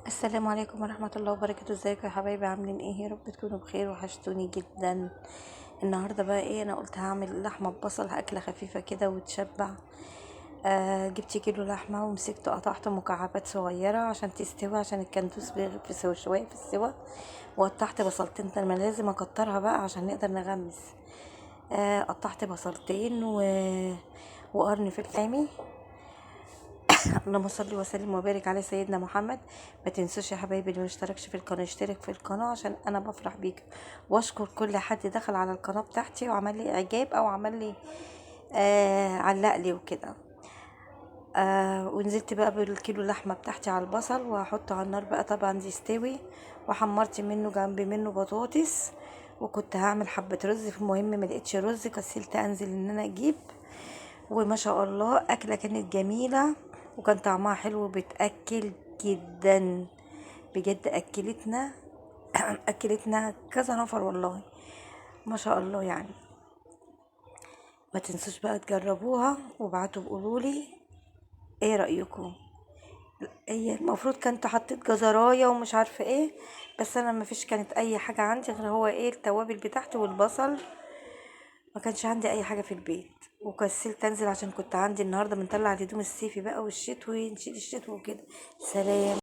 السلام عليكم ورحمة الله وبركاته. ازيكم يا حبايبي؟ عاملين ايه؟ يا رب تكونوا بخير. وحشتوني جدا. النهاردة بقى ايه، انا قلت هعمل لحمة ببصل، اكلة خفيفة كده وتشبع. جبت كيلو لحمة ومسكته قطعته مكعبات صغيرة عشان تستوي، عشان الكندوز بيغيب في سوا شوية في السوا. وقطعت بصلتين، ما لازم اكترها بقى عشان نقدر نغمس. قطعت بصلتين وقرن فلفل حامي. اللهم صل وسلم وبارك على سيدنا محمد. ما تنسوش يا حبايبي اللي ما اشتركش في القناة يشترك في القناة عشان انا بفرح بيك، واشكر كل حد دخل على القناة بتاعتي وعمل لي اعجاب او عمل لي علق لي وكده. ونزلت بقى بالكيلو اللحمة بتاعتي على البصل وهحطه على النار بقى طبعا يستوي. وحمرت منه جنب منه بطاطس، وكنت هعمل حبه رز، المهم ما لقيتش رز، كسلت انزل ان انا اجيب. وما شاء الله اكله كانت جميلة وكان طعمها حلو، بتاكل جدا بجد. اكلتنا كذا نفر والله ما شاء الله يعني. ما تنسوش بقى تجربوها وابعتوا قولولي ايه رايكم. هي المفروض كنت حطيت جزرايه ومش عارفه ايه، بس انا ما فيش كانت اي حاجة عندي غير هو ايه التوابل بتاعته والبصل، ما كانش عندي اي حاجة في البيت. وكسلت انزل عشان كنت عندي النهارده بنطلع الهدوم الصيفي بقى والشتوي، نشيل الشتوي وكده. سلام.